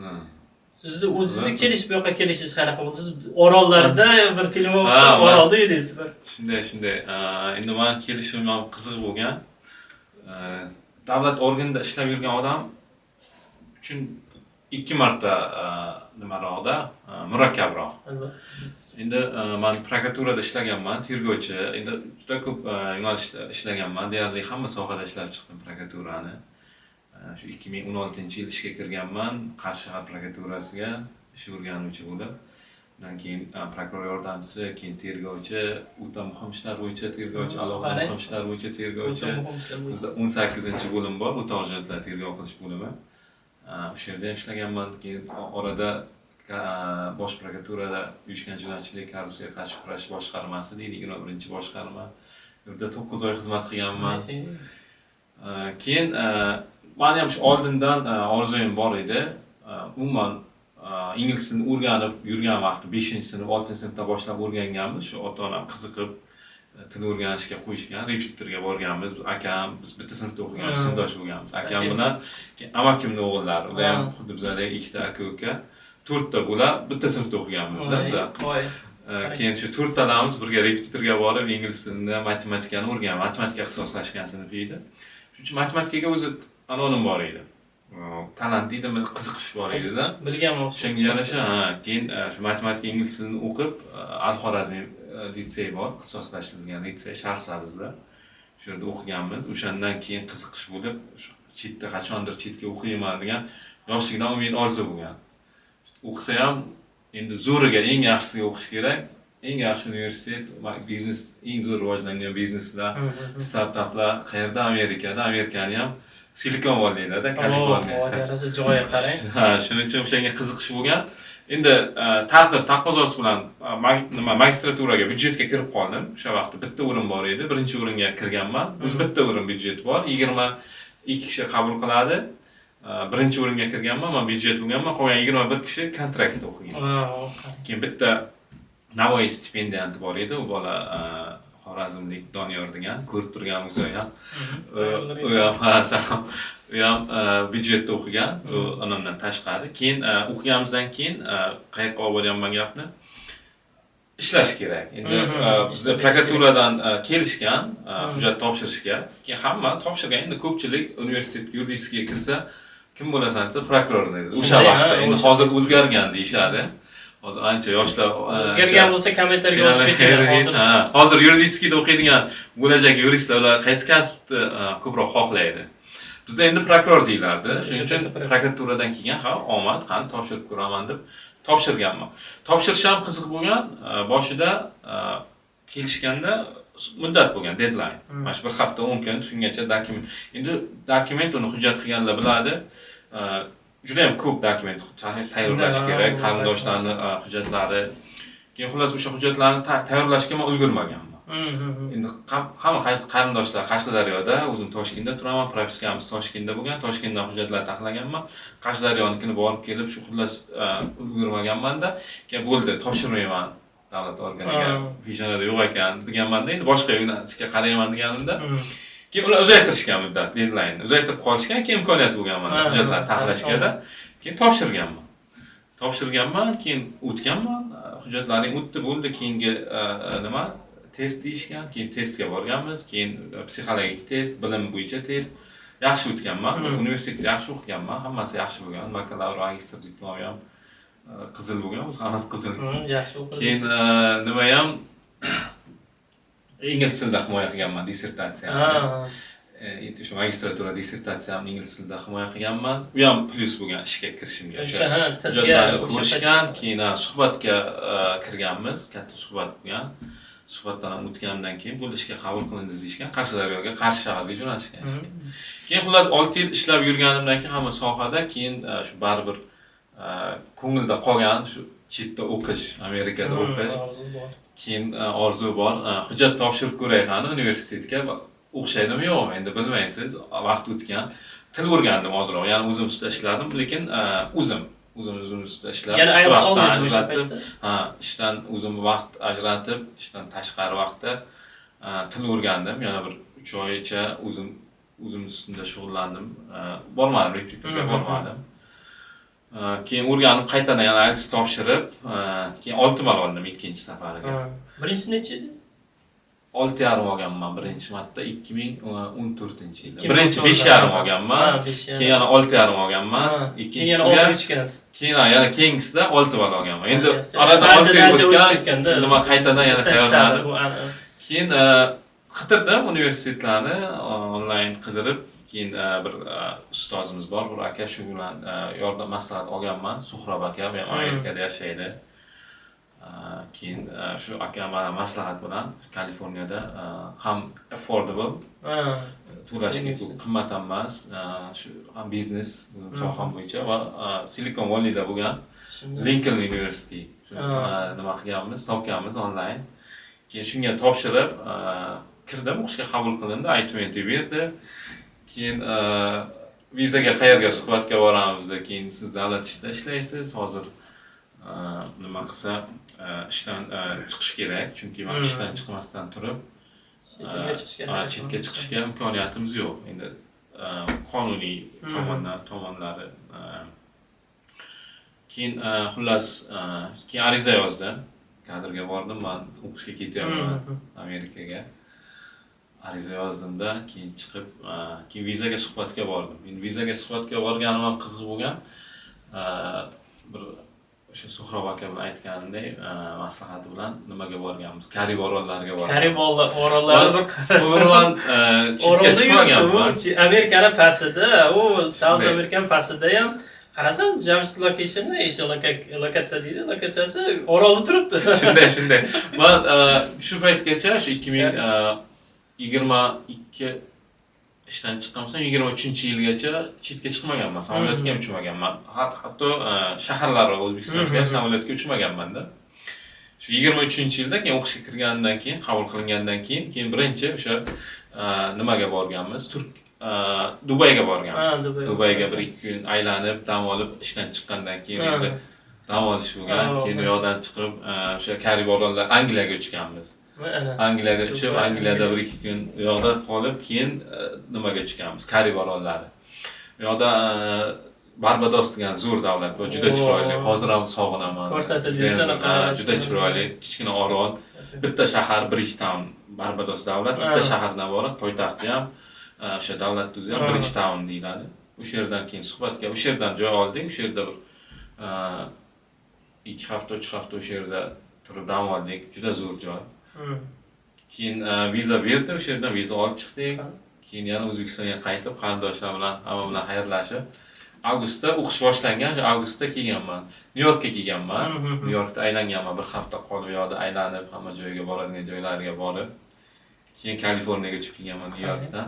Ha. Sizni o'zizni kelish, bu yoqqa kelishingiz qanaqa bo'ldi? Siz Orollarda bir telefon Ha, qilsam, Orolda edingiz. Shunday. Endi mani kelishim ham qiziq bo'lgan. Davlat organida ishlab yurgan odam uchun 2 marta nimaroqda, murakkabroq. Albatta. Endi man prokuraturada ishlaganman, tergovchi. Endi juda ko'p yo'nalishda ishlaganman. Deyarli hamma sohada ishlab chiqdim prokuraturani. Shu 2016-yil ishga kirganman, Qarshi shahar prokuraturasiga ish o'rganuvchi bo'lib. Undan keyin prokuror yordamchisi, keyin tergovchi, o'ta muhim ishlar bo'yicha tergovchi, alohida Qarang. muhim ishlar bo'yicha tergovchi. O'ta muhim ishlar bo'yicha. Bizda 18-bo'lim bor, o'ta og'ir jinoyatlar tergov qilish bo'limi. O'sha yerda ham ishlaganman. Keyin orada bosh prokuraturada uyushgan jinoyatchilik, korrupsiyaga qarshi kurashish boshqarmasi deydi, 21-boshqarma. U yerda 9 oy xizmat qilganman. Keyin mani ham shu oldindan orzuyim bor edi. Umuman ingliz tilini o'rganib yurgan vaqti 5-sinf, 6-sinfdan boshlab o'rganganmiz. Shu ota-onam qiziqib til o'rganishga qo'yishgan, repetitorga borganmiz. Akam, biz bitta sinfda o'qiganmiz, sinfdosh bo'lganmiz. Akam bilan amakimning o'g'illari, ular ham xuddi bizlardagi ikkita aka-uka, 4 ta bo'la bitta sinfda o'qiganmiz-da bizlar. Voy. Keyin shu to'rttalamiz birga repetitorga borib ingliz tilini, matematikani o'rgan, matematika ixtisoslashgan sinf edi. Shuning uchun matematikaga o'zi anonim bor edi. Talant deydimi, qiziqish bor edi-da. Bilganman. O'shanga yarasha, ha, keyin shu matematika, ingliz tilini o'qib, Al-Xorazmiy litsey bor, ixtisoslashtirilgan litsey Shahrisabzda. Shu yerda o'qiganmiz. O'shandan keyin qiziqish bo'lib, shu chetda qachondir chetga o'qiyman degan yoshlikdan umid, orzu bo'lgan. O'qisa ham endi zo'riga, eng yaxshisiga o'qish kerak. Eng yaxshi universitet, biznes, eng zo'r rivojlangan bizneslar, startaplar qayerda? Amerikada. Amerikani ham Silikon Valleyda, Kaliforniya. Yarasa joyi qarang. Ha, shuning uchun o'shanga qiziqish bo'lgan. Endi taqdir taqozosi bilan nima, magistraturaga byudjetga kirib qoldim. O'sha vaqtda bitta o'rin bor edi. Birinchi o'ringa kirganman. O'zi bitta o'rin byudjet bor. 22 kishi qabul qiladi. Birinchi o'ringa kirganman, man byudjet bo'lganman, qolgan 21 kishi kontraktda o'qigan. Keyin bitta Navoiy stipendianti bor edi, u bola xorazmlik Doniyor degan, ko'rib turgan o'zi ham. U ham, ha, salom. U ham byudjetda o'qigan, u undan tashqari. Keyin o'qiganimizdan keyin qayerga olib boryapman gapni? Ishlash kerak. Endi bizda prokuraturadan kelishgan hujjat topshirishga. Keyin hamma topshirgan. Endi ko'pchilik universitetga юридический ga kirsa, kim bo'lasan desa, prokuror deydi. O'sha vaqtda. Endi hozir o'zgargan deyishadi. Hozir ancha yoshlar O'zgargan bo'lsa, kommentariyga yozib ketinglar hozir. Ha, hozir юридический da o'qiydigan bo'lajak yuristlar, ular qaysi kasbni ko'proq xohlaydi? Bizda endi prokuror deyilardi. Shuning uchun prokuraturadan kelgan, ha, omad, qani topshirib ko'raman deb topshirganman. Topshirish ham qiziq bo'lgan. Boshida kelishganda muddat bo'lgan, deadline. Mana shu bir hafta, 10 kun, shungacha dokument. Endi dokument, uni hujjat qilganlar biladi. Juda ham ko'p dokument tayyorlash kerak, qarindoshlarni hujjatlari. Keyin xullas o'sha hujjatlarni tayyorlashga men ulgurmaganman. Endi hamma qarindoshlar Qashqadaryoda, o'zim Toshkentda turaman, propiskamiz Toshkentda bo'lgan, Toshkentdan hujjatlar taxlaganman. Qashqadaryonikini borib kelib, shu xullas ulgurmaganman-da. Keyin bo'ldi, topshirmayman davlat organiga. Peshonada yo'q ekan deganman-da, endi boshqa yo'nalishga qarayman deganimda. Keyin ular uzaytirishgan muddat, deadline. Uzaytirib qolishgan, keyin imkoniyat bo'lgan mana hujjatlarni taxlashga-da. Keyin topshirganman. Topshirganman, keyin o'tganman, hujjatlaring o'tdi, bo'ldi, keyingi nima, test deyishgan, keyin testga borganmiz, keyin psixologik test, bilim bo'yicha test. Yaxshi o'tganman, universitetda yaxshi o'qiganman, hammasi yaxshi bo'lgan, bakalavr, magistr diplomi ham qizil bo'lgan, o'zi hammasi qizil. Yaxshi o'qidingiz. Keyin nima ham ingliz tilida himoya qilganman dissertatsiyamni. O'sha magistratura dissertatsiyamni ingliz tilida himoya qilganman. U ham plyus bo'lgan ishga kirishimga. O'sha, ha, tilga Hujjatlarni o'sha ko'rishgan, keyin suhbatga kirganmiz, katta suhbat bo'lgan. Suhbatdan ham o'tgandan keyin bu ishga qabul qilindi deyishgan, Qashqadaryoga, Qarshi shaharga jo'natishgan ishga. Keyin xullas 6 yil ishlab yurganimdan keyin hamma sohada, keyin shu baribir ko'ngilda qolgan shu chetda o'qish, Amerikada o'qish. Orzu bor. Keyin orzu bor. Hujjat topshirib ko'ray qani universitetga, o'xshaydimi yo'qmi endi bilmaysiz, vaqt o'tgan. Til o'rgandim ozroq, ya'ni o'zim ustida ishladim, lekin o'zim ustida ishlab, Yana ish IELTS vaqtdan oldingizmi o'sha ajratib, paytda? Ha, ishdan o'zim vaqt ajratib, ishdan tashqari vaqtda til o'rgandim. Yana bir 3 oycha o'zim ustimda shug'ullandim. Bormadim, repetitorga bormadim. Keyin o'rganib, qaytadan yana IELTS topshirib, keyin 6 ball oldim ikkinchi safariga. Ha. Birinchisi necha edi? 6,5 olganman birinchi marta, 2014-yilda. 2014. Birinchi 5,5 olganman. Ha, 5,5. Keyin yana 6,5 olganman. Keyin yana Ikkinchisida olti uchgansiz. Keyin yana keyingisida 6 ball olganman. Endi Yaxshi. oradan Ancha 6 yil ancha o'tib o'tgan, ketganda. nima, qaytadan yana Esdan chiqadi tayyorlanib. bu aniq. Keyin qidirdim universitetlarni, onlayn qidirib, keyin bir ustozimiz bor, bir aka, shu bilan yordam, maslahat olganman. Suhrob aka, bu ham Amerikada yashaydi. Keyin shu aka mana maslahat bilan Kaliforniyada ham affordable, to'lashga Universitet. ko'p qimmat ham emas, shu ham biznes soham bo'yicha va Silicon Valleyda bo'lgan Shunday. Lincoln University. Shu nima qilganmiz, topganmiz onlayn. Keyin shunga topshirib, kirdim, o'qishga qabul qilindi, I-20 berdi. Keyin vizaga qayerga suhbatga boramiz, keyin siz davlat ishida ishlaysiz, hozir nima qilsa, ishdan chiqish kerak, chunki man ishdan chiqmasdan turib Chetga chiqishga. Chetga chiqishga imkoniyatimiz yo'q. Endi qonuniy tomondan tomonlari. Keyin xullas, keyin ariza yozdim. Kadrga bordim, man o'qishga ketyapman Amerikaga. Ariza yozdimda, keyin chiqib, keyin vizaga suhbatga bordim. Endi vizaga suhbatga borganim ham qiziq bo'lgan. Bir o'sha Suhrob aka bilan aytganimdek, maslahati bilan nimaga borganmiz? Karib orollariga borganmiz. Karib orollari bir qarasam. Umuman chetga Orolda yuribdi chiqmaganman. u. Amerikani pastida, u South Shunday. Amerikani pastida ham qarasam, Jamshid locationi, o'sha lokatsiya deydi, lokatsiyasi orolda turibdi. Shunday. Man shu paytgacha, shu 2022 ishdan chiqqan bo'lsam, 23-yilgacha chetga chiqmaganman, samolyotga ham uchmaganman. Hatto shaharlar, O'zbekistonda ham samolyotga uchmaganmanda. Shu 23-yilda keyin o'qishga kirganimdan keyin, qabul qilingandan keyin birinchi o'sha nimaga borganmiz? Turk Dubayga borganmiz. Ha, Dubay. Dubayga bir ikki kun aylanib, dam olib, ishdan chiqqandan keyin endi dam olish bo'lgan. Keyin u yoqdan chiqib, o'sha Karib orollar, Angliyaga uchganmiz. Ana. Angliyada uchib, Dubay, Angliyada Angliya. bir ikki kun u yoqda qolib, keyin nimaga uchganmiz? Karib orollari. U yoqda Barbados degan zo'r davlat bor, juda chiroyli. Hozir ham sog'inaman. Ko'rsatib Judayam desana, zo'r. Ha, juda chiroyli, kichkina orol. Bitta shahar, Bridgetown, Barbados davlat, bitta shahardan iborat, poytaxti ham, o'sha davlat o'zi ham Bridgetown deyiladi. O'sha yerdan keyin suhbatga, o'sha yerdan joy oldik. O'sha yerda bir 2 hafta, 3 hafta o'sha yerda turib dam oldik. Juda zo'r joy. Keyin viza berdi, o'sha yerdan viza olib chiqdik. Keyin yana O'zbekistonga qaytib, qarindoshlar bilan, hamma bilan xayrlashib, avgustda o'qish boshlangan, avgustda kelganman. Nyu Yorkka kelganman. Nyu Yorkda aylanganman, bir hafta qolib, u yoqda aylanib, hamma joyga, boradigan joylariga borib, keyin Kaliforniyaga uchib kelganman Nyu Yorkdan.